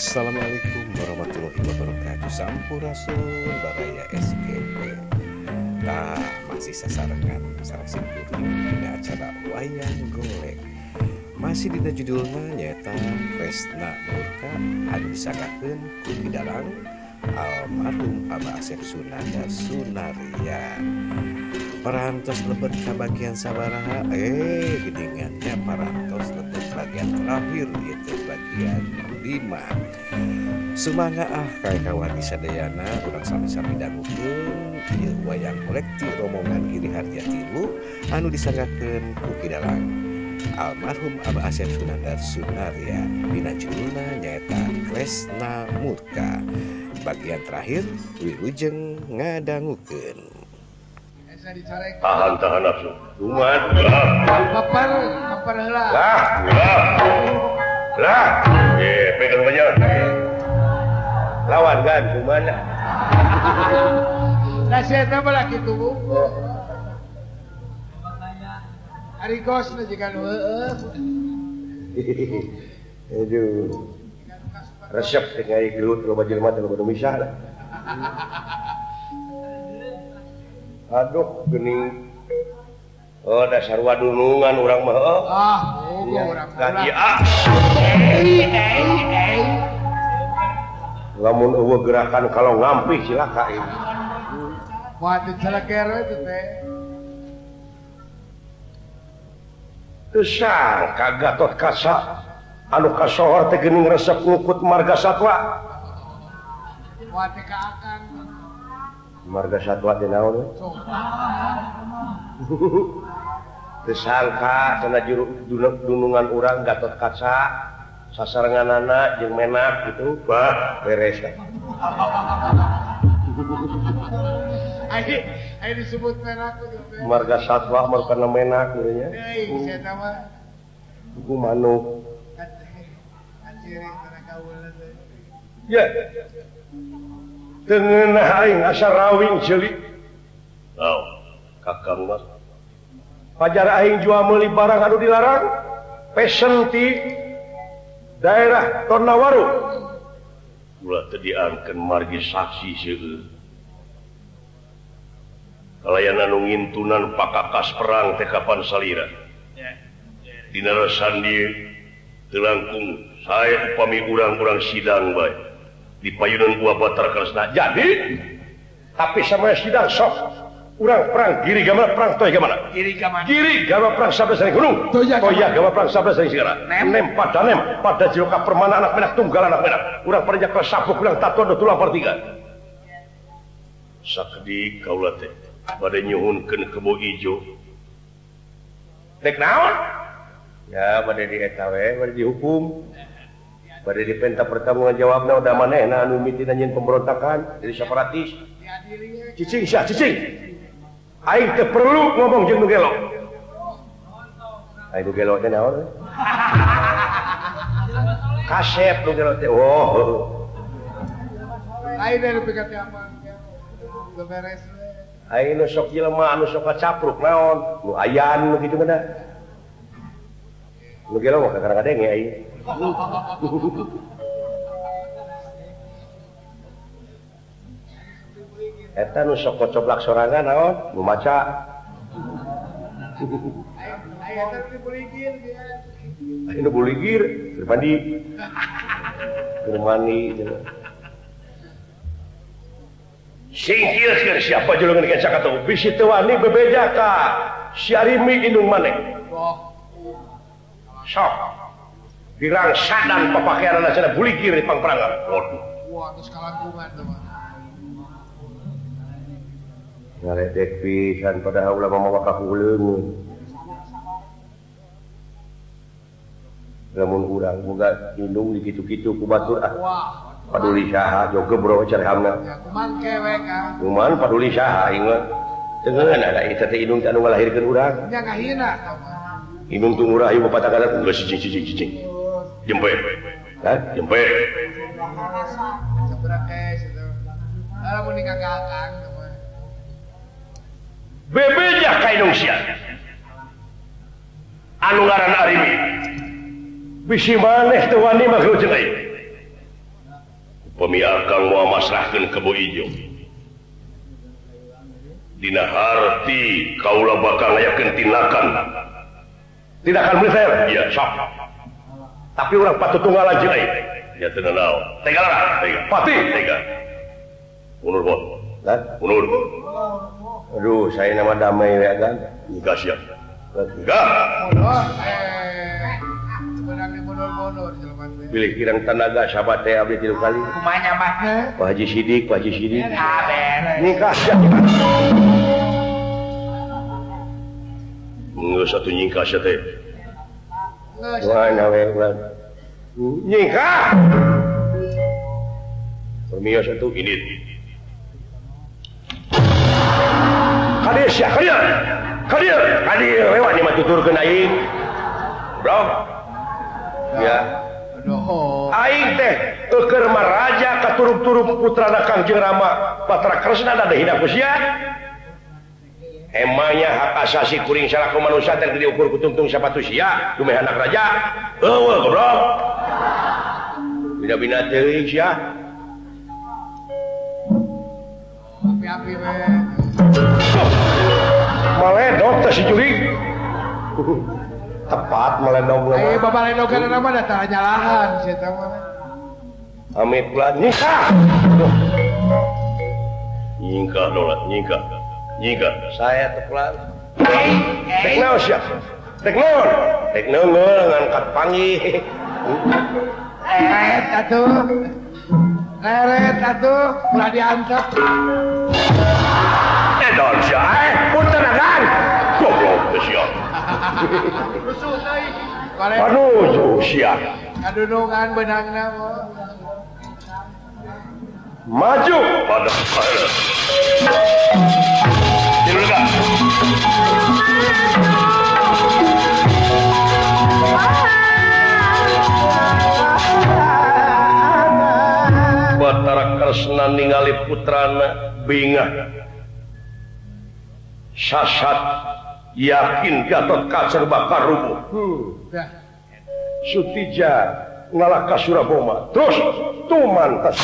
Assalamualaikum warahmatullahi wabarakatuh. Sampurasun baraya SGP. Tah masih sasarengan sareng sim kuring dina acara wayang golek. Masih dina judulna nyaeta Kresna Murka anu disanggakeun ku Ki Dalang almarhum Abah Asep Sunandar Sunarya. Parantos lebet ka bagian sabaraha? Geuningannya parantos lebet bagian terakhir yaitu bagian 5. Sumangga ah kawan sadayana urang sami-sami dangukeun ieu wayang golek ti rombongan Giri Harja 3 anu disanggakeun ku Ki Dalang almarhum Abah Asep Sunandar Sunarya dina judulna nyaeta Kresna Murka. Bagian terakhir wilujeng ngadangukeun. Tahan tahan nafsu. Kumat. Papar papar heula. Lah, lah. Lah. Pegang aja. Lawan kan kuman. Lah sia eta mah kitu buku. Ari gos na jiga nu heueuh. Aduh. Resep teh ngai gelut loba jelema teh loba nu misah lah. Aduh geuning. Oh dasar wadunungan urang mah. Ah, urang mah. Lamun eueuh gerakan kalau ngampih cilaka ieu. Moal diceleker we teh teh. Teu sangka Gatot Kaca anu kasohor teh geuning resep ngukut marga satwa. Moal teh ka akang. Marga satwa teh naon? Teu sangka cenah dunungan urang Gatot Kaca sasarenganana jeung menak gitu, bah beres. Ai disebut menak marga satwa marga menak gitu nya. Deui sia eta mah. Buku manuk. Kaciri tara kaula teh. Ya. Teu ngeunah aing asa rawing ceuli. Tau, kakang mah. Pajar aing jual meuli barang anu dilarang, pesen ti daerah Tornawaru. Ulah teu diangkeun margi saksi seueur. Kalayan anu ngintunan pakakas perang teh kapan salira. Dina resan dieu teu langkung sae upami urang-urang sidang bae. Di payunan gua Bathara Kresna. Jadi tapi sama sidang sok urang perang Giri Gamala perang Toya Gamala. Giri Gamala. Giri Gamala perang sabda saring gunung. Toya Gamala perang sabda saring segara. Nem pada nem pada jiloka permana anak menak tunggal anak menak. Urang perenjak sabuk urang tatondo tulang pertiga. Sakedik kaula teh bade nyuhunkeun kebo ijo. Rek naon? Ya bade di eta we, bade dihukum. Bade dipenta pertanggungan jawabna udah manehna anu mimitina nyieun pemberontakan jadi separatis. Cicing sia cicing. Aing teu perlu ngomong jeung nu gelo. Aing nu gelo teh naon? Kasep nu gelo teh. Oh. Aing dari pika teh apa? Beres. Aing nu sok jelema anu sok kacapruk naon? Nu ayan nu kitu mah da. Nu gelo mah kakara ngadenge aing. Eta nu sok kocoblak sorangan naon? Nu maca. Aya eta nu buligir dia. Aya nu buligir, keur mandi. Keur mandi cenah. Singkir sieun siapa julungan ka sakatu bisi teu wani bebeja ka si Arimi indung maneh. Sok dirangsadan papakaianna cenah buligir di pangperangan. Waduh. Wah, terus kalangkungan teh mah. Ngaledek pisan padahal ulah mamawa ka huleungeun. Lamun urang boga indung di kitu-kitu ku batur ah. Paduli saha jo gebro carhamna. Kuman kewe ka. Kuman paduli saha aing mah. Teu ngeunah da eta teh indung teh anu ngalahirkeun urang. Nya ngahina tah mah. Indung teh ngurah ieu bapak geus cicing cicing cicing. Jempe. Hah? Jempe. Sabrakes eta. Lamun nikah ka akang tah mah. Bebeja ka indung sia. Anu ngaran Arimi. Bisi maneh teu wani mah jeung aing. Upami akang moal masrahkeun Kebo Ijo. Dina harti kaula bakal ngayakeun tindakan. Tindakan militer? Iya, sok. Tapi urang patut tunggal aja euy. Ya teu naon. Tega lah, tega. Pati tega. Mundur, Bos. Hah? Mundur. Aduh, saya nama damai ya kan. Enggak siap. Enggak. Mundur. Sebenarnya mundur-mundur jelema teh. Bilih kirang tanaga sahabat teh abdi 3 kali. Kumaha nyambahna? Pak Haji Sidik, Pak Haji Sidik. Kabeh. Nikah siap. Geus atuh nyingkah sia teh. Wah, we urang. Nyingkah. Permios atuh ini. Kadir sia, kadir. Kadir, kadir lewat ni mah tuturkeun aing. Bro. Ya. Aduh. Aing teh eukeun mah raja katurub-turub putrana Kangjeng Rama Patra Kresna da dihina ku sia. Emangnya hak asasi kuring salaku manusia teh diukur ku tungtung sapatu sia, dumeh anak raja. Eueuh goblok. Bina-bina teuing sia. Api-api we. Maledog teh si jurig. Tepat maledog. Eh bapak ledog kana mah da tara nyalahan si eta mah. Amit ulah nyingkah. Nyingkah nolak, nyingkah. Nyingkah. Saya teh pulang. Tek naon sia? Tek naon? Tek naon ngangkat panggih. Leret atuh. Leret atuh, ulah diantep. Edon sia, punten agan. Goblok teh sia. Rusuh teuing. Aduh, sia. Kadudungan beunangna mah. Maju pada Dirulga. Batara Kresna ningali putrana bingah. Sasat yakin Gatot Kaca bakal rubuh. Sutija ngalah ka Suraboma. Terus tuman tas.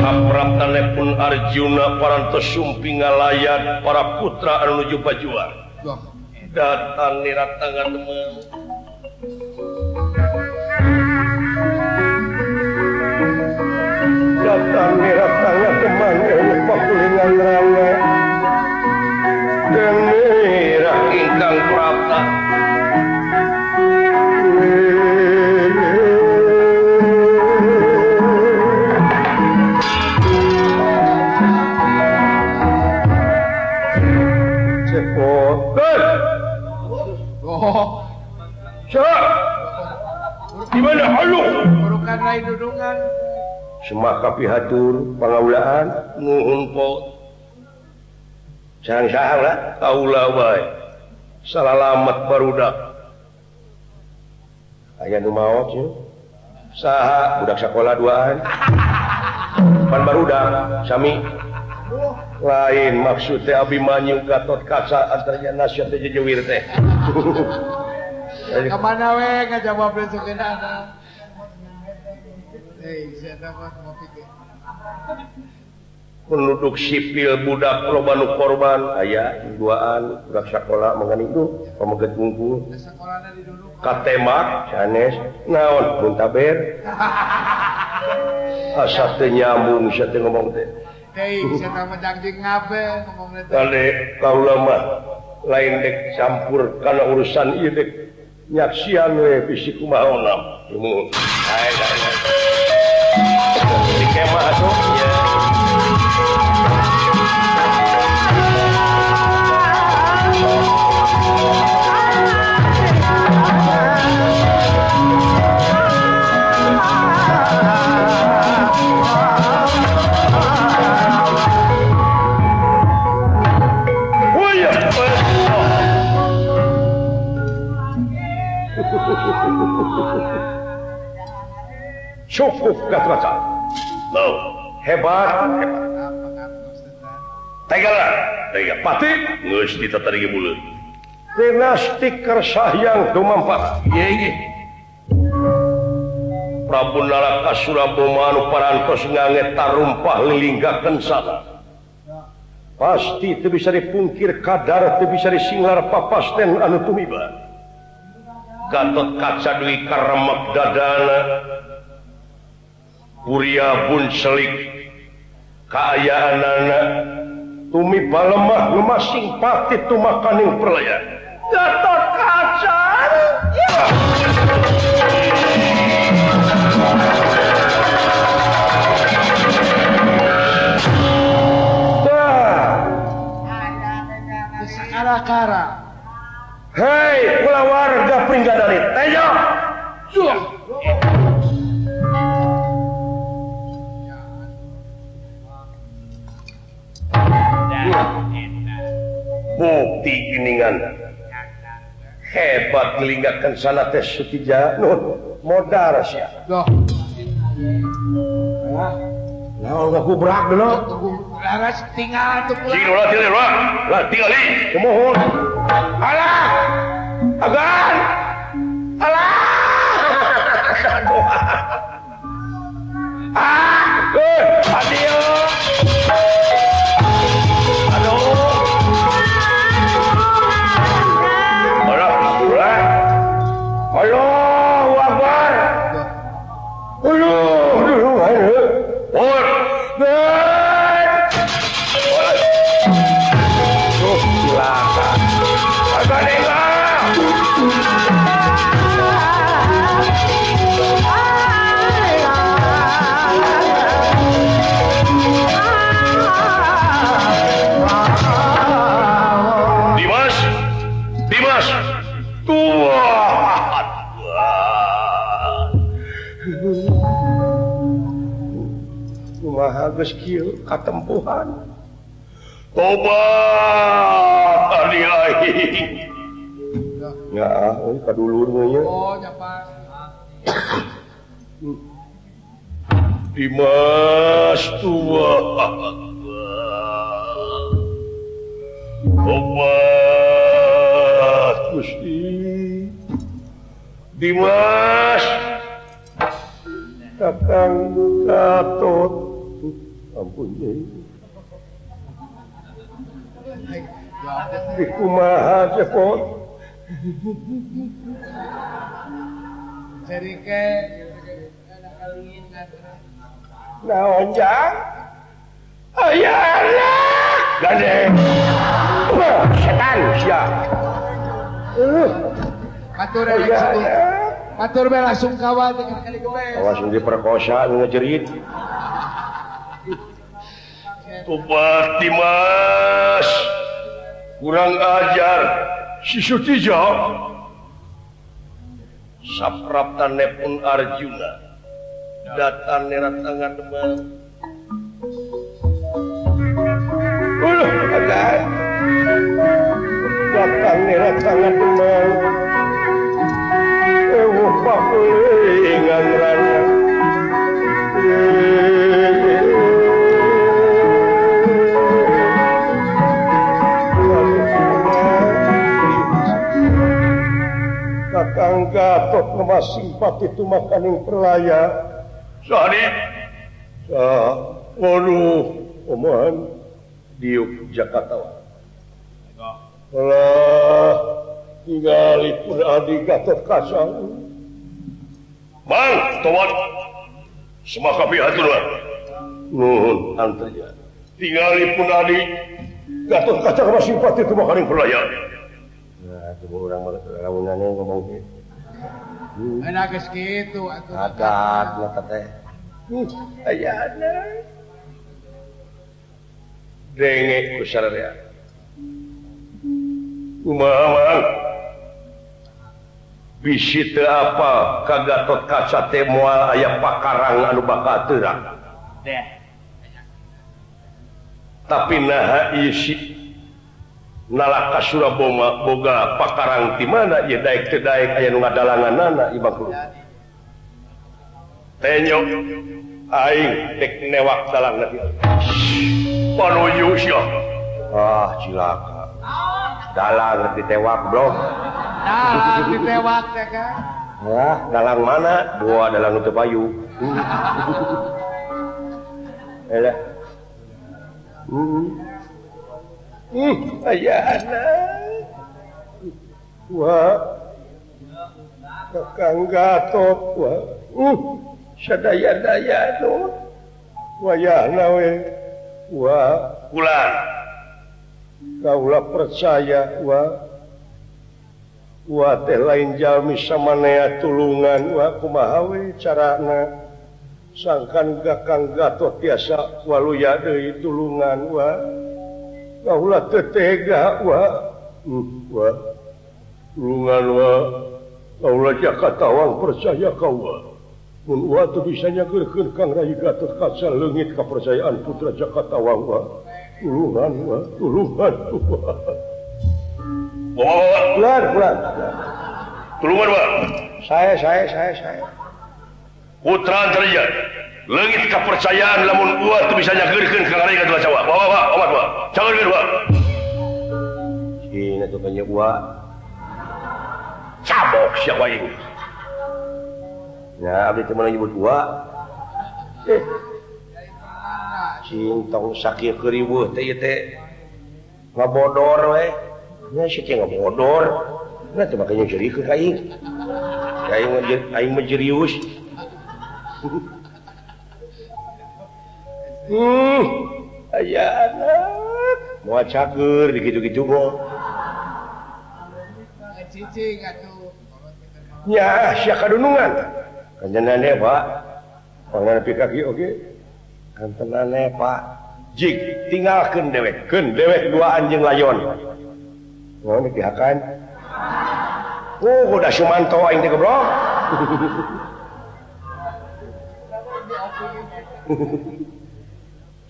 Sapraptane pun Arjuna parantos sumping ngalayan para putra anu nuju pajuang. Datang niratangan teman. Datang niratangan teman pakulingan rame. Denira ingkang prapta. Di mana halu? Burukan lain dudungan. Semaka pihatur pangaulaan nuhun po. Sareng saha ulah? Kaula wae. Salalamet barudak. Aya nu maot cenah. Saha budak sakola duaan. Pan barudak sami. Lain maksud teh Abimanyu Gatot Kaca antaranya nasihat teh jejewir teh. Kemana we ngajawab besok ana. Penduduk sipil budak loba nu korban aya duaan budak sakola mangani itu pameget wungkul. Katemak sanes naon muntaber. Asa teu nyambung sia teh ngomong teh. Teuing sia mah jangjing ngabe ngomongna teh. Kale kaula mah lain dek campur kana urusan ieu dek nyaksian we bisi kumaha onam. Nuhun. Ae ae. Di kemah atuh. Cukup Gatot Kaca. Hebat, hebat. Tega lah. Tega pati geus ditata ge buleut. Dinasti Kersahyang dumampak. Ieu ge. Prabu Nalaka Suraboma anu parantos ngange tarumpah lilinggakeun sana. Pasti teu bisa dipungkir kadar teu bisa disinglar papasten anu tumiba. Gatot Kaca deui karemek dadana. Kuria bun selik kaayaanana tumiba lemah lumasing pati tumakaning perlaya. Gatot Kaca. Kara. Hei, kulawarga Pringgadani, tejo. Bukti giningan hebat ngelinggakeun sana teh Sutija nun modar sia. Nah, ngagubrak dulu. Laras tinggal tuh pulang. Cing ulah tinggal ulah. Lah tinggali. Kumohon. Alah. Agan. Alah. Aduh. Ah, adio. Aduh. Alah, ulah. Allahu Akbar. Aduh, aduh, aduh. Or. Dimas, Dimas, tuah. Kumaha geus kieu katempuhan. Tobat ari aing. Ya, euy kadulur nya. Oh, nyapa. Dimas tua. Tobat Gusti. Dimas. Kakang Gatot. Ampun nyai. Kumaha cepot. Cerike naon jang? Ayana gandeng. Setan sia. Batur batur be langsung kawan kali kebes. Awas diperkosa ngejerit. Tobat Dimas. Kurang ajar si Sutija. Sapraptane pun Arjuna datang neratangan Demang. Datang neratangan Demang. Ewuh pakulingan rana. Kakang Gatot ngemasing pati tumakaning perlaya. Sani. Waduh, omongan diuk Jakarta. Lah, tinggali pun adi Gatot Kaca. Mang, tobat. Semaka pihatur. Nuhun antarja. Tinggali pun adi Gatot Kaca ngemasing pati tumakaning perlaya. Orang ramunannya ngomong gitu. Enak geus kitu atuh. Adat lah teh. Ayana. Denge ku sararea. Kumaha Mang? Bisi teu apa ka Gatot Kaca teh moal aya pakarang anu bakal terang. Tapi naha ieu si Nalaka Suraboma boga pakarang ti mana ieu daek teu daek aya nu ngadalanganana ieu bangku. Tenyok aing dek newak dalangna. Panuju sia. Ah cilaka. Dalang ditewak blok. Dalang ditewak teh kan. Wah, dalang mana? Dua dalang teu payu. Elah. Aya anak. Wah. Kakang Gatot wah. Sadaya-daya nu. Wayahna we. Wah, ulah. Kaula percaya wah. Wah teh lain jalmi samanea tulungan wah kumaha we carana. Sangkan Kakang Gatot tiasa waluya deui tulungan wah. Kaula teu tega wah. Wah. Tulungan wah. Kaula Jaka Tawang percaya ka wah. Mun wah teu bisa nyageurkeun Kang Rai Gatot Kaca leungit kapercayaan putra Jaka Tawang wah. Tulungan wah, tulungan wah. Wah, bulan, bulan. Tulungan wah. Saya. Putra Antarja, leungit kepercayaan lamun uwa teu bisa nyageurkeun Kang Rai Gatot Kaca. Wah, wah, omat wah. Cageurkeun wah. Cina tuh kanya uwa. Cabok siapa ini? Ya, abdi teh menyebut uwa. Cintong sakieu keuriweuh teh ieu teh ngabodor we. Nya si teh ngabodor. Nah teh makanya jerikeun ka aing. Aing mah jerius. Aya anak moal cager dikitu-kitu mah. Cicing atuh. Nya sia kadunungan. Kanjenane Pak. Pangan pi kaki oge. Kantenane Pak. Jik tinggalkeun dewek. Keun dewek dua anjing layon. Naon dihakan? Oh, udah Sumanto aing teh goblok.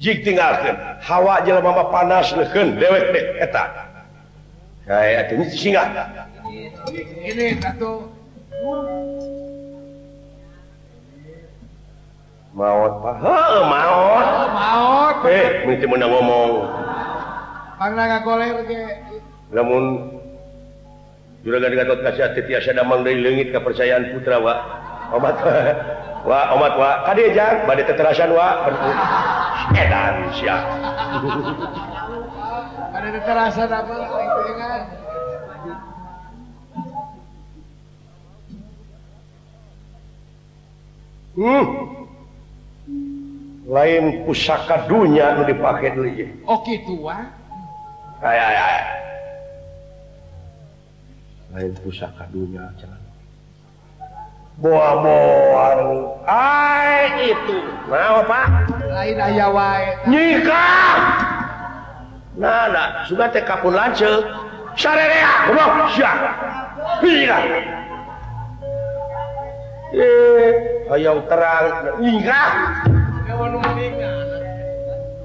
Jik tinggalkeun. Hawa jelema mah panas leukeun dewek deh eta. Kae atuh singa. Ini satu. Maot Pak. Heuh, maot. Maot. Mun teu meunang ngomong. Pangna ngagoler ge. Lamun Juragan Gatot Kaca teu tiasa damang deui leungit kapercayaan putra wa. Omat wa, omat wa. Kadieu jang bade teterasan wa. Edan sia. Bade teterasan apa ingat. Lain pusaka dunya nu dipake deui ieu. Oh kitu wa. Ay ay ay. Lain pusaka dunya cenah. Boa-boa. Ai itu. Naon Pak? Lain aya wae. Nyikah. Nah, nah, sudah teh kapun lanceuk. Sarerea, goblok sia. Hilang. Hayang terang nyingkah.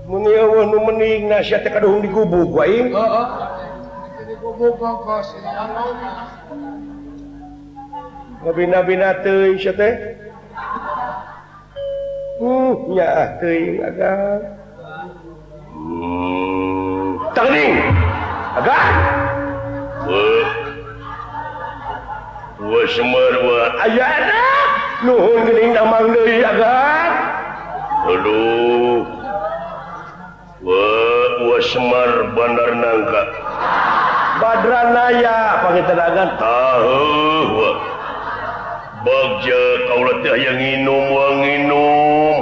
Mun eueuh nu meningna sia teh kaduhung di gubuk wae. Heeh. Di gubuk kongkos. Ngabina-bina teuing sia teh. Nyaah teuing agak. Tangning. Agak. Wah Semar wah. Aya anak. Nuhun geuning damang deui agak. Aduh. Wah, wah Semar Bandar Nangka. Badranaya pangitanagan. Tahu wah. Bagja kaula teh hayang nginum wah nginum.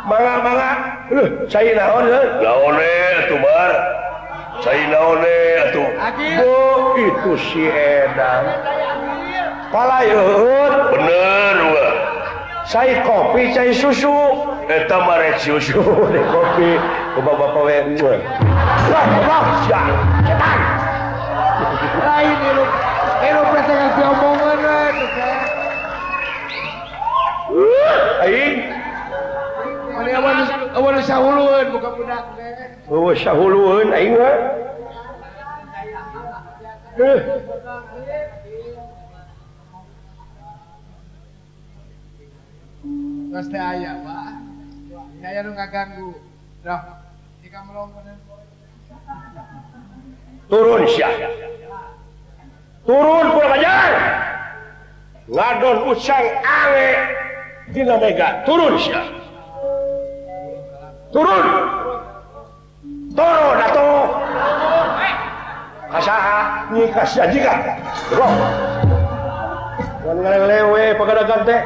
Mangga mangga. Leuh, cai naon heuh? Naon atuh bar? Cai naon atuh? Oh, itu si edan. Palayut bener wah. Cai kopi, cai susu. Eta mah rek susu deh kopi. Ku bapak we. Wah, wah, sia. Cetan. Lain hirup. Hirup teh ngasih omongan we teh. Aing. Mani awan sahulueun buka budak teh. Eueuh sahulueun aing mah. Terus teh aya, Pak. Aya nu ngaganggu. Dah, jika melong. Turun sia. Turun kurang ajar. Ngadon ucang ange dina mega. Turun sia. Turun. Turun atuh. Kasaha nyi kasih jika. Roh. Wan ngalelewe pagadagan teh.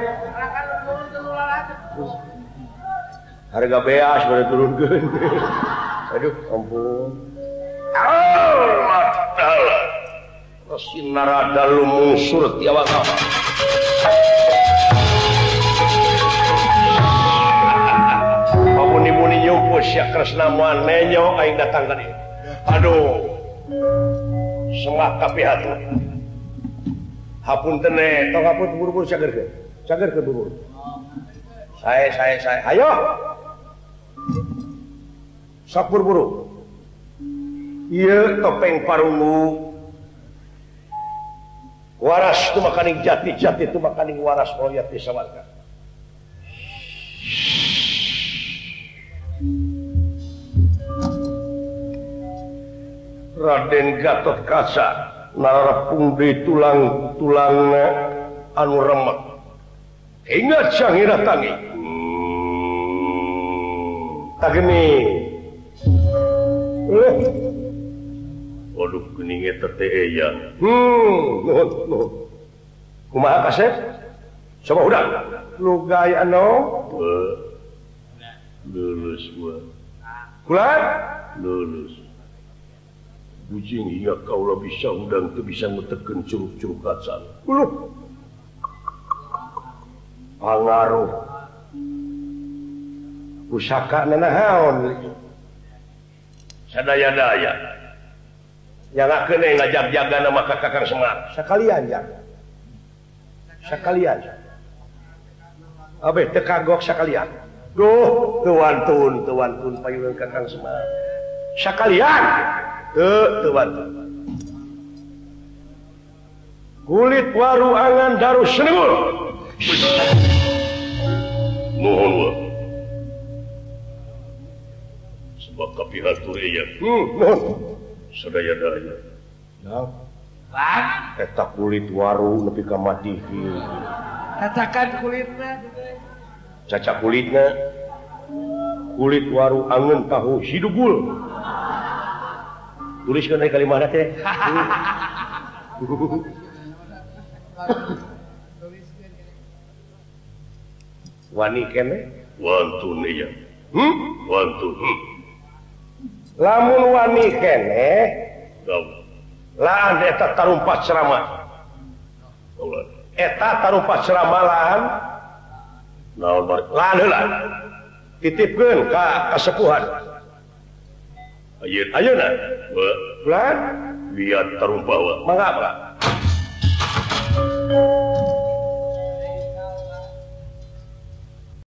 Harga beas baru turunkeun. Aduh, ampun. Allah Ta'ala. Resi Narada lumungsur ti awak-awak. Pabuni-buni nyumpus ya Kresna moal nenyo aing datang ka dieu. Aduh. Semak kapihatur. Hapunten teh, tong hapun buru-buru cagerkeun. Cagerkeun buru-buru. Sae sae sae. Hayo. Sok buru-buru. Ieu topeng parungu. Waras tu makaning jati, jati tu makaning waras royat di sawarga. Raden Gatot Kaca nararepung deui tulang-tulangna anu remek. Hingga cangira tangi. Tageni. Waduh geuning eta teh aya. Nuhun nuhun. Kumaha kasep? Coba hudang. Lugai anu? Lulus gua. Kulan? Lulus. Bujing hingga kaula bisa hudang teu bisa ngutekeun curug-curug kaca. Uluh. Pangaruh. Pusaka nanaon? Sadaya-daya. Nyangakeun we ngajag-jaga nama ka Kakang Semar. Sakalian jang. Sakalian. Abeh teu kagok sakalian. Duh, teu wantun, teu wantun payuneun Kakang Semar. Sakalian. Teu, teu wantun. Kulit waru angan daru senengul. Nuhun wa. Sebab kapihatur ieu. Nuhun. Sadaya-daya. Nah. Eta kulit waru nepi ka madihi. Cacakan kulitna. Cacak kulitna. Kulit waru angeun tahu hidugul. Tuliskeun aya kalimahna teh. Wani keneh? Wantun ieu. Wantun. Lamun wani keneh laan eta tarumpat ceramah. Eta tarumpat ceramah laan naon laan heula. Titipkeun ka kasepuhan. Ayeuna bulan biar tarumpah wa. Mangga mangga.